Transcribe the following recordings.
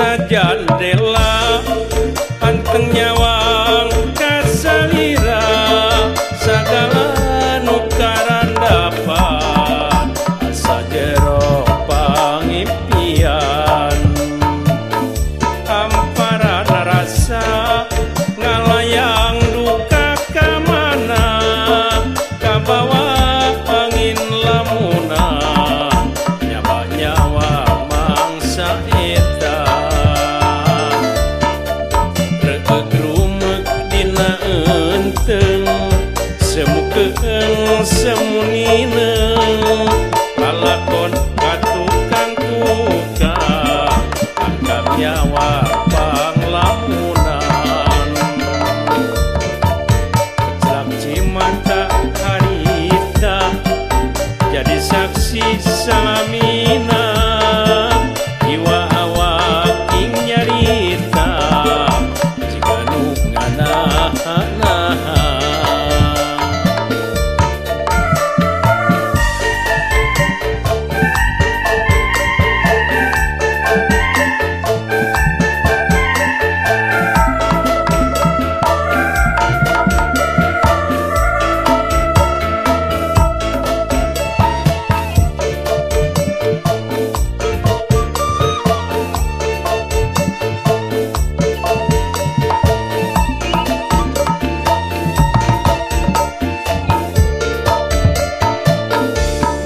Dina jandela anteng nyawang kasalira sagala nu karandapan asa jero pangimpian amparana rasa ngalayang duka ka mana kabawa angin lamunan nyaba nyawa mangsa eta reueuk rumeuk dina eunteng semu keeng semu nineung lalakon ka tukang tukang angkat nyawa panglamunan kecelak cimata harita jadi saksi salamina jiwa awak ing nyarita jiga nu nganaha.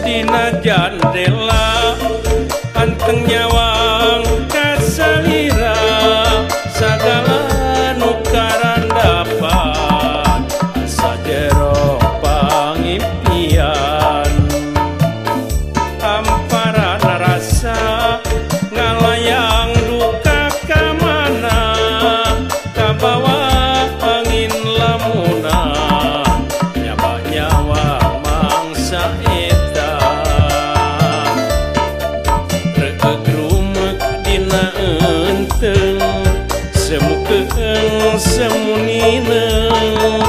Dina jandela anteng nyawang kasalira sagala nu karandapan asa jero pangimpian amparana rasa ngalayang duka ka mana kabawa angin lamunan nyaba nyawa mangsa eta reueuk rumeuk dina eunteng semu keeng semu nineung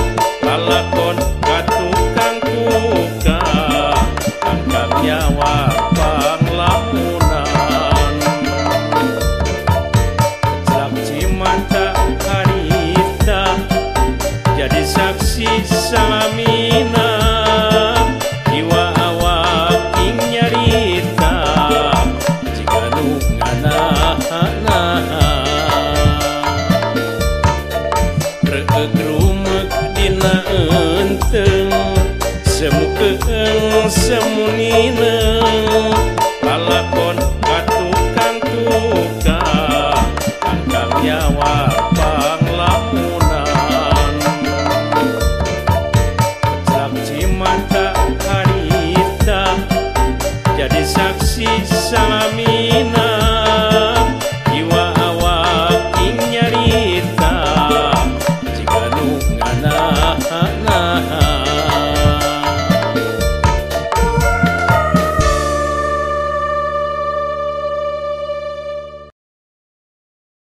lalakon ka tukang tukang angkat nyawa panglamunan kecelak cimata harita jadi saksi salamina jiwa awak ing nyarita jiga nu nganaha. Reueuk rumeuk dina eunteng semu keeng semu nineung lalakon ka tukang tukang angkat nyawa panglamunan kecelak cimata harita jadi saksi salamina.